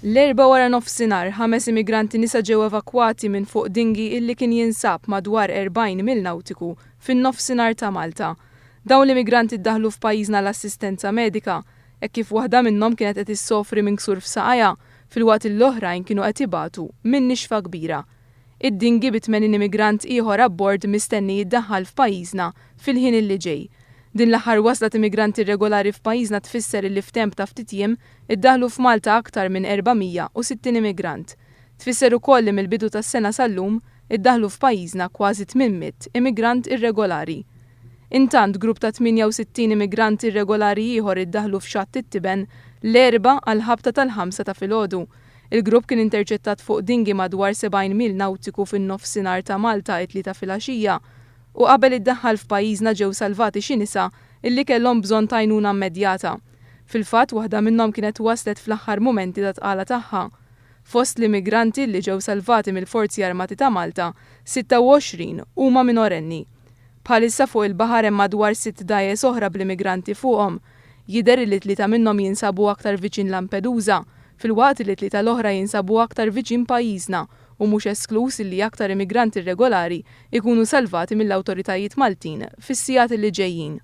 L-Erbgħa waranofsinhar, ħames immigranti nisa ġew evakwati minn fuq dinghy illi kien jinsab madwar 40 mil nawtiku fin-nofsinhar ta' Malta. Dawn l-immigranti ddaħħlu f'pajjiżna għal assistenza medika, hekk kif waħda minnhom kienet qed issofri minn ksur f'saqajha filwaqt li l-oħrajn kienu qed ibatu minn nixfa kbira. Id-dinghy bi 80 immigrant ieħor abbord mistenni jiddaħħal f'pajjiżna fil-ħin illi ġej. Din l-aħħar wasla ta' immigranti irregolari f'pajjiżna tfisser illi f'temp ta' ftit jiem iddaħlu f'Malta aktar minn 460 immigrant. Tfisser ukoll li mill-bidu tas-sena sal-lum iddaħlu f'pajjiżna kważi 800 immigrant irregolari. Intant grupp ta' 68 immigrant irregolari ieħor iddaħlu f'Xatt it-Tiben l-Erbgħa għal ħabta tal-5 ta' filgħodu. Il-grupp kien interċettat fuq dinghy madwar 70 mil nautiku fin-nofsinhar ta' Malta it-Tlieta filgħaxija u qabel iddaħħal f'pajjiżna ġew salvati xi nisa illi kellhom bżonn t'għajnuna immedjata. Fil-fatt, waħda minnhom kienet waslet fl-aħħar mumenti ta' tqala tagħha. Fost l-immigranti li ġew salvati mill-Forzi Armati ta' Malta, 26 huma minorenni. Bħalissa fuq il-baħar hemm madwar sitt dgħajjes oħra bl-immigranti fuqhom. Jidher li tlieta minnhom jinsabu aktar viċin Lampedusa, filwaqt li tlieta l-oħra jinsabu aktar viċin pajjiżna u mhux esklus li aktar immigranti irregolari ikunu salvati mill-awtoritajiet Maltin fis-sigħat li ġejjin.